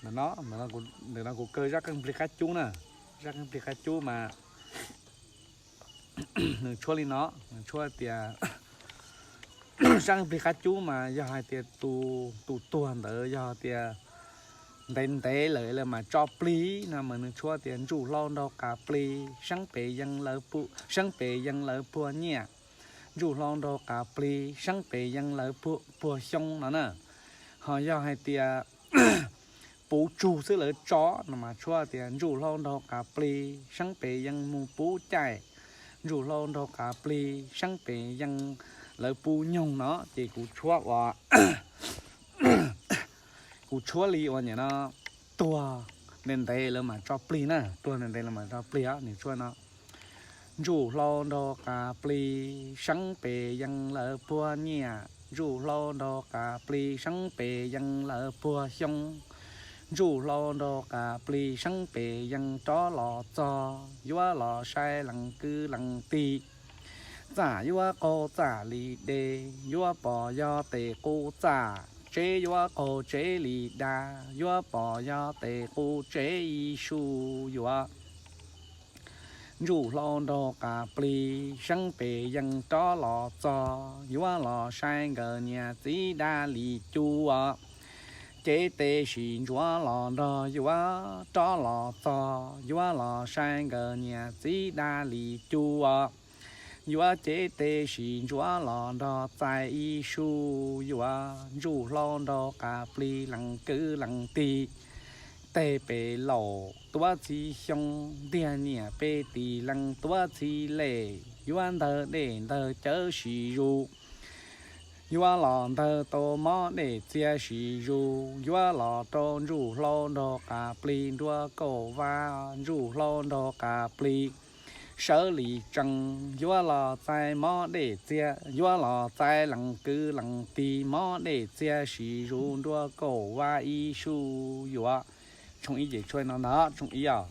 Ntawm no, ntawm no kuv kaw zaj qeej nplig qab cub na. Zaj qeej nplig qab cub mas nws tshuab li no, nws tshuab tias zaj qeej nplig qab cub mas yog hais tias tus tuag ntawd yog tias ntev ntev lawm lawv mam tso plig no mas nws tshuab tias ntsuj hlau nraug qas plig, seeb pem yees lawv, seeb pem yees lawv puag nyiaj, ntsuj hlau nraug qas plig, seeb pem yees lawv puag xyoo no na. Ho yog hais tias puv tsug xwb lawv tso no mas tshuab tias ntsuj hlau nraug qas plig, seeb pem yees mus puv caij, ntsuj hlau nraug qas plig, seeb pem yees lawv puag nyoog no. Ces kuv tshuab ua, kuv tshuab li ua nim no, tuag ntev ntev lawv mam tso plig na, tuag ntev ntev lawv mam tso plig os, nws tshuab no. Ntsuj hlau nraug qas plig, seeb pem yees lawv puag nyiaj, ntsuj hlau nraug qas plig, seeb pem yees lawv puag xyoo, ntsuj hlau nraug qas plig, seeb pem yees rov los txog, yuav los saib lees kwv lees tij. Txaj yuav qaug txaj li dej, yuav pom yog tes qub txaj, tsev yuav qaug tsev li dab, yuav pom yog tes qub tsev ib su yuav. Ntsuj hlau nraug qas plig, seeb pem yees rov los txog, yuav los saib nkawd niam txiv dab li cuab. Cev tes sim ntsuav los nrog yuav rov los txog, yuav los saib nkawd niam txiv dab li cuab. Yuav cev tes sim ntsuav los nrog txais ib su yuav. Ntsuj hlau nraug qas plig lees kwv lees tij. Tej pem laus tuav txiv xyoo, ntiag niam peb tij lees tuav txiv lej. Yuav ntawg dej ntawg cawv sim zus, yuav los ntawg tau mob dej txias sim zus. Yuav los rau ntsuj hlau nraug qas plig nruab kauj vab, ntsuj hlau nraug qas plig sawv li tsees. Yuav los txais mob dej txias, yuav los txais lees kwv lees tij, mob dej txias sim zus nruab kauj vab ib su yuav. Tshooj ib ces tshuab no ntag, tshooj ib os.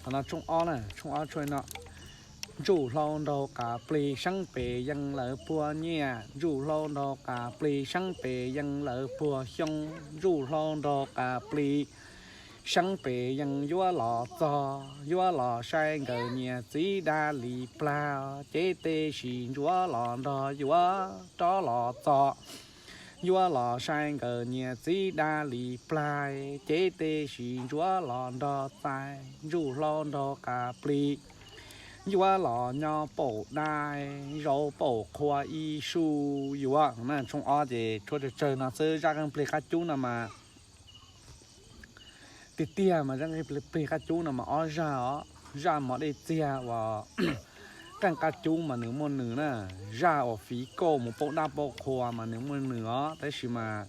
Qhov no tshooj ob na, tshooj ob tshuab no. Ntsuj hlau nraug qas plig seeb pem yees lawv puag nyiaj, ntsuj hlau nraug qas plig seeb pem yees lawv puag xyoo, ntsuj hlau nraug qas plig seeb pem yees yuav los txog, yuav los sai nkawm niam txiv dab li plag, ces tej sim ntsuav los nrog yuav rov los txog. Yuav los sai nkawm niam txiv dab li plag, ces tej sim ntsuav los nrog txais, ntsuj hlau nraug qas plig yuav los nyob paum dab, zaum paum qhua ib su yuav. Tshooj ob ces tshuab tsawg tsawg no xwb, zaj qeej plig qab cub no mas tiag tiag mas zaj qeej plig qab cub no mas ob zaj os, zaj mov dej txiag uas qeej qab cub mas nws muaj nws na, zaj uas fiv kauj mus paum dab paum qhua mas nws muaj nws os, tab sis mas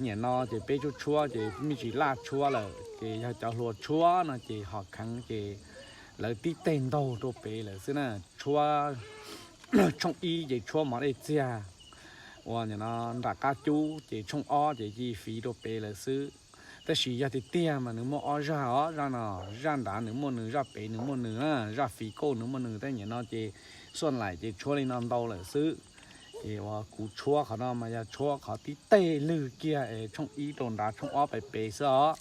nim no ces peb tshuab tshuab ces me ntsis laj tshuab lawm ces yog cov hluas tshuab no ces ho kheev ces lawv tib teg ntaug rau pem lawm xwb na. Tshuab, tshooj ib ces tshuab mov dej txiag uas nim no nram qab cub ces tshooj ob ces cia fiv rau pem lawm xwb. Tab sis yog tiag tiag mas nws muaj ob zaj os, zaj no, zaj nrad nws muaj nws, zaj pem nws muaj nws na, zaj fiv kauj nws muaj nws, tab nim no ces xuaj laim ces tshuab li no ntau lawm xwb. Ces uas kuv tshuab qhov no mas yog tshuab qhov tib teg lwg kiag es tshooj ib rau nrad tshooj ob pem pem xwb os.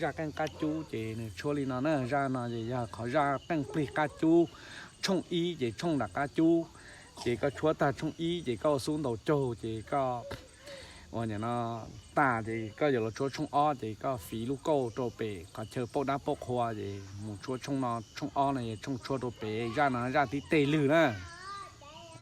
Zaj qeej qab cub ces nws tshuab li no na, zaj no ces yog qhov zaj qeej plig qab cub, tshooj ib ces tshooj nram qab cub. Ces koj tshuab tag tshooj ib ces koj ua xub ntaus caug ces koj ua nim no tas ces koj yuav los tshuab tshooj ob ces koj fiv lub kauj rau pem qhov chaw paum dab paum qhua ces mus tshuab tshooj no, tshooj ob no yog tshooj tshuab rau pem, zaj no zaj tib teg lwg na.